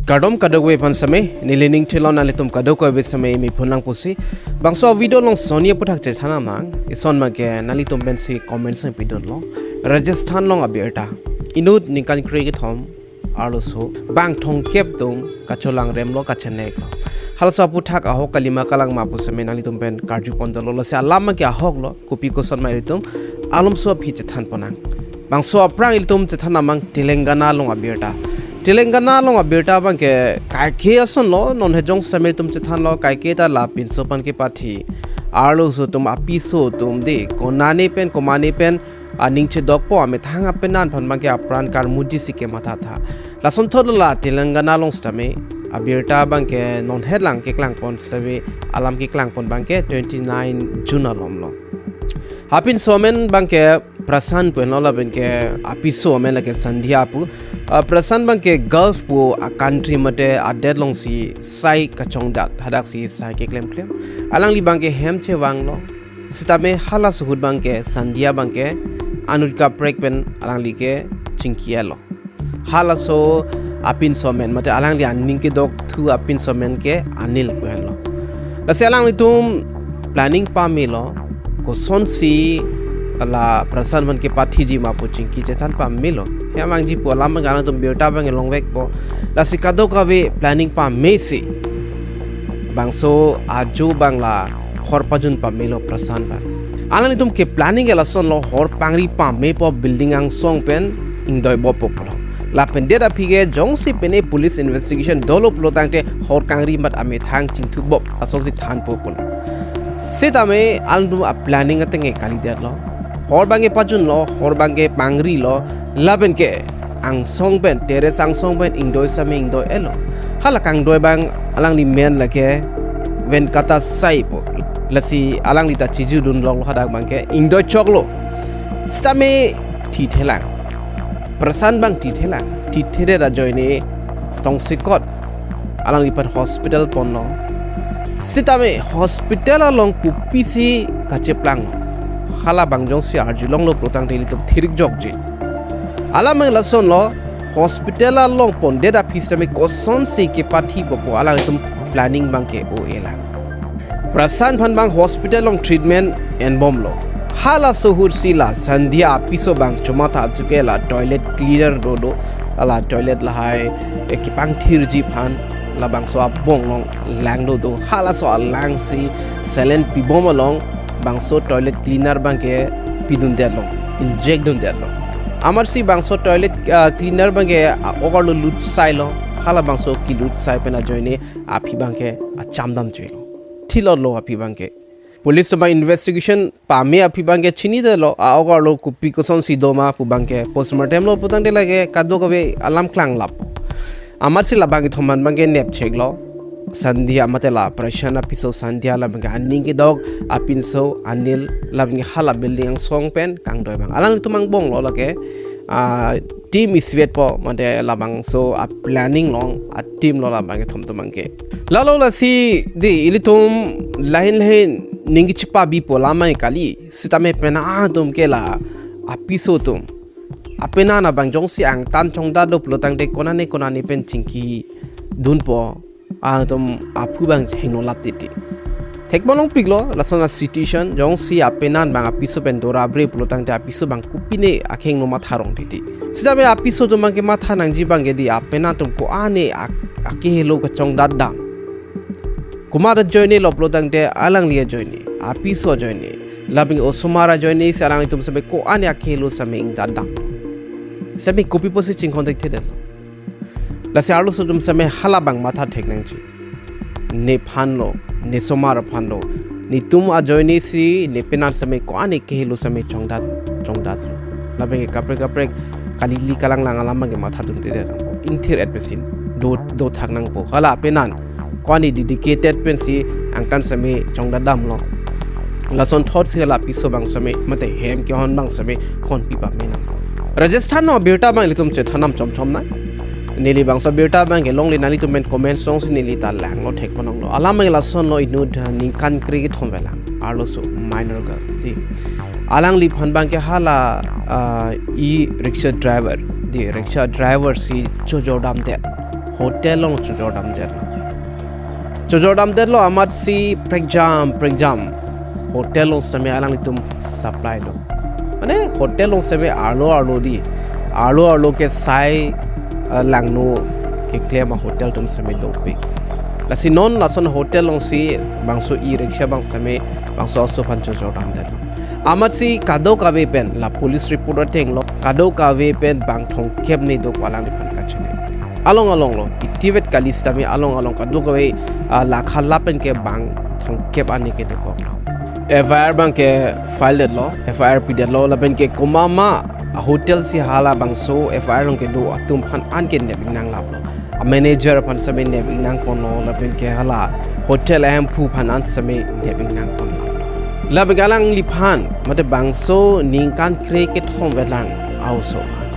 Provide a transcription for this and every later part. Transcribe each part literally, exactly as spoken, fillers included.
Kardom kadokave aphan seme, neli ning thilon nanglitum kadokave seme me phonang pusi. Bangso video along soni aputhak chethan amang, ison abangke nanglitum pensi comment seng pidunlo. Rajasthan along abirta. Inut ningkan kre kethom arloso bang thomkep atum kacholangremlo, kacheneklo. Halaso aputhak ahok kalima kalang ma pu seme nanglitum pen karju pondolo, lasi alam abangke ahoklo, kopi koson ma ilitum alomso aphi chethan ponang. Bangso aphrang ilitum chethan amang Telangana along abirta. Telangana along abirta abangke kaike asonlo, non hejong seme ilitum chethanlo, kaike ta la pinso aphan kepathi arloso atum, apiso atum dei, konane pen, komane pen aning chedokpo, amethang apenan aphan abangke apran karmuji si kemathatha. Lasonthot la Telangana along sitame abirta abangke non het lang keklang pon sitame, alam keklang pon abangke twenty-nine June alomlo. Apinso amen abangke Prashant pu henlo, lapen ke apiso amen lake Sandhya pu. Ah, Prashant abangke Gulf pu a-country mate adet alongsi sai kachongdat, hadaksi sai keklemklem. Alangli abangke hem chevanglo. Sitame halaso ahut abangke Sandhya abangke anut kaprek pen alangli ke chingki-etlo. Halaso apinso amen mate alangli aning kedokthu apinso amen ke Anil pu henlo. Lasi alanglitum planning pamelo, kosonsi la Prashant aphan kepathiji ma pu chingki chethan pamelo. Hem vangji pu alam abang alangtum birta abang longvekpo. Lasi kadokave planning pamesi bangso ajo abang la hor pajun pamelo Prashant abang. Alanglitum keplanning ke lasonlo, hor pangri pamepo, building angsong pen ingdoiboppo pulo. Lapen det aphi ke jongsi pine police investigation dolo pulo tangte hor kangri amat amethang chingthubop, lasonsi thanpo pulo. Sitame alanglitum aplanning ateng ke kalidetlo. Hor abangke pajunlo, hor abangke pangrilo, lapen ke angsong pen, terrace angsong pen ingdoi sitame ingdoi-etlo. Hala kangdoi abang alangli men lake Venkata Sai pu. Lasi alangli ta chijudunlonglo, hadak abangke ingdoi choklo. Sitame thithelang. Prashant abang thithelang. Thithedet ajoine tongsekot alangliphan hospital ponlo. Sitame hospital along kopisi kacheplanglo, hala abang jongsi arjulonglo pulo tangte ilitum thirik jokji. Alam abang lasonlo, hospital along pondet aphi sitame kosonsi kepathipo pu alanglitum planning abangke o-elang. Prashant aphan abang hospital along treatment enbomlo. Halaso ahutsi la Sandhya apiso abang chomatha achuke la toilet cleaner dodo, la toilet lahai, eh, kepangthirji aphan labangso abong along lang dodo. Halaso alangsi saline pibom along bangso toilet cleaner abangke pidundetlo, inject dundetlo. Amatsi bangso toilet, ah, cleaner abangke, ah, ok arlo lut sailo, halabangso kelut sai pen ajoine aphi abangke acham damjuilo. Thilotlo aphi abangke. Police atum abang investigation pame aphi abangke chinidetlo, a-ok arlo kopi kosonsi doma pu abangke postmortem lo pu tangte lake kadokave alam klanglap. Amatsi labang kethom aphan abangke nepcheklo. Sandhya mate la Prashant apiso Sandhya labangke aning kedok apinso Anil labangke hala building angsong pen kangdoi abang. Alanglitum angbonglo lake, ah, team isivetpo mate labangso a-planning along a-team lo labang kethom atum abangke. Lalo lasi dei ilitum lahin lahin ning kechepabipo alam abang kali, sitame penang atum ke la apiso atum apenan abang jongsi angtan chongdat do pulo tangte konane konane pen chingkidunpo, atum aphu abang hingno lap titi. Thekpo longpiklo, lason a-situation, jongsi apenan abang apiso pen dorabre pulo tangte apiso abang kopine akheng no matha rong titi. Sitame apiso atum abangke matha nangji abangke dei apenan atum ko-an ak-, akehelo kachongdat dam. Komat ajoinelo pulo tangte alangli ajoine, apiso ajoine, labang osomar ajoine si alanglitum sitame ko-an akehelo sitame ingdat dam. Sitame kopi pusi chingkon thekthedetlo. Lasi arloso atum sitame hala abang matha thek nangji. Nephan lo, nesomar aphan lo, netum ajoine si nepenan sitame ko-an akehelo sitame chongdat, chongdatlo. Labangke kaprek kaprek kalili kalanglang alam abangke matha dundedet nangpo. Ingthir-et pensi do, dothak nangpo. Hala apenan ko-an dedicated pensi angtan sitame chongdat damlo. Lasonthotsi hala apiso abang sitame mate hem kehon abang sitame honpi pame nangpo. Rajasthan along abirta abang ilitum chethan dam chomchom nang. Neli bangso abirta abangke longle nanglitum pen comment alongsi neli ta langlo, thek pononglo. Alam abang lasonlo, inut, ah, ningkan kre kethom avelang. Arloso minor girl dei. Alangliphan abangke hala, ah, e-rickshaw driver dei, rickshaw driver si chojor damdet. hotel along chojor damdetlo. Chojor damdetlo amatsi prekjam prekjam hotel along sitame alanglitum supply lo. Mane hotel along sitame arlo arlo di, arlo arlo ke sai, ah, langno keklem a-hotel atum sitame dopik. Lasi non lason hotel alongsi bangso e-rickshaw abang sitame bangso aso aphan chojor damdetlo. Amatsi kadokave pen la police report atenglo, kadokave pen bang thomkep ne do pu alangliphan kachenek. Along along lo, itivet kali sitame along along kadokave, ah, lakha lapen ke bang thomkep ani ke dokoklo. F I R abang ke file detlo, F I R pidetlo, lapen ke komat ma a-hotel si hala bangso F I R along kedo atum aphan an ke nep ingnang laplo. A-manager aphan sitame nep ingnang ponlo, lapen ke hala hotel ahemphu aphan an sitame nep ingnang ponlo. Lapen ke alangliphan, mate bangso ningkan kre kethom vetlang a-oso aphan,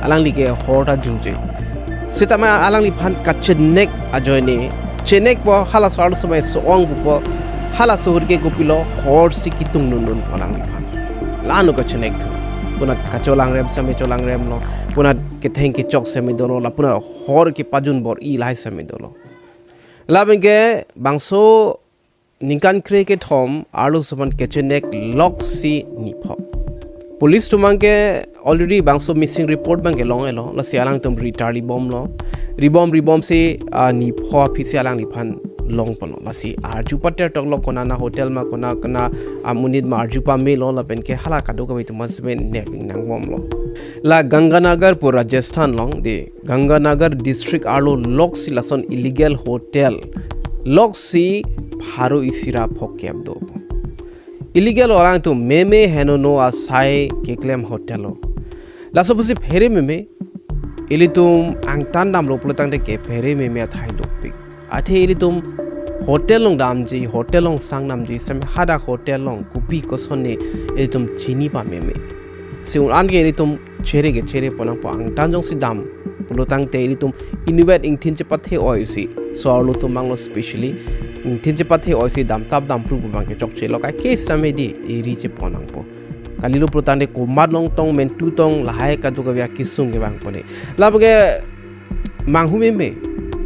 alangli ke hor ta jumje. Sitame alangliphan kachenek ajoine, chenekpo halaso arloso mai so-ong pupo, halaso ahut ke kopilo hor si kitung nundun pu alangliphan. Lano kachenek thu. Punat kacholangrem sitame cholangremlo. Punat ketheng kechok sitame dolo. La punat hor kepajun bor-i lahai sitame dolo. Lapen ke bangso ningkan kre kethom arloso aphan kachenek loksi nipho. Police atum abang ke already bangso missing report abang ke long-elo, lasi alangtum ri tarlibomlo. Ribom ribomsi, ah, nipho aphisi alangliphan long ponlo. Lasi arju pater toklo, konana hotel ma, kona kona amonit ma arju pamelo, lapen ke hala kadokave atum aphan sitame nep ingnang bomlo. La Ganganagar pu Rajasthan along di, Ganganagar district arlo loksi lason illegal hotel loksi pharo isi ra phokep do. Illegal orang atum meme henono asai keklem hotel lo. Laso pusi phere meme, ilitum angtan damlo pulotangte ke phere meme athai dopik. Athe ilitum hotel along damji, hotel along sang damji, sitame hadak hotel along kopi koson ne ilitum chini pameme. Si un-an ke ilitum chere ke chere ponnangpo, angtan jongsi dam pulotangte ilitum inutvet ingthin chepathe-oisi, so-arlo atum abanglo specially, ingthin chepathe-oisi damtap damphru pu abang ke chokchelo, kaike sitame di eri cheponnangpo. Kalilo pulotangte komat along tong, mentu tong, lahai kadokave akesung ke vangpo ne. Lapu ke manghu meme,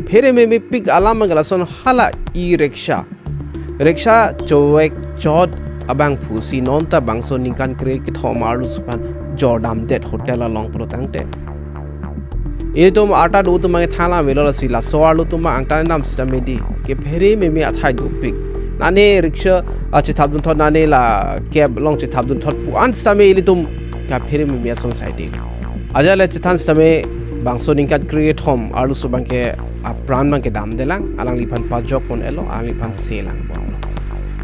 phere memepik alam abang ke lason hala e-rickshaw. Rickshaw chowek chot abangphu si non ta bangso ningkan kre kethom arloso aphan jordamdet hotel along pulotangte, itum arta do atum abang thala melo, lasi laso arlo atum abang angtan dam sitame di ke phere meme athai dopik. Nane rickshaw, ah, chethap dunthot, nane la cab along chethap dunthot pu an sitame ilitum kaphere meme ason sai di. Ajat le chethan sitame bangso ningkan kre kethom arloso abang ke apran abang ke damdelang, alangliphan pajok pon-elo, alangliphan selang ponlo.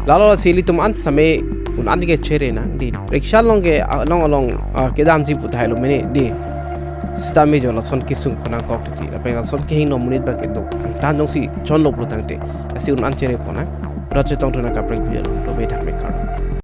Lalo lasi ilitum an sitame un-an ke chere nang di. Rickshaw along ke, ah, along along, ah, kedamji pu thailo mene di. Sitame jo lason kesung ponnangkok titi. Lapen lason kehingno amonit abang ke do. Angtan jongsi chonlo pulotangte, lasi un-an chere ponnang. Rat chetong thu nang kaprek video lo, do me thak me kardom.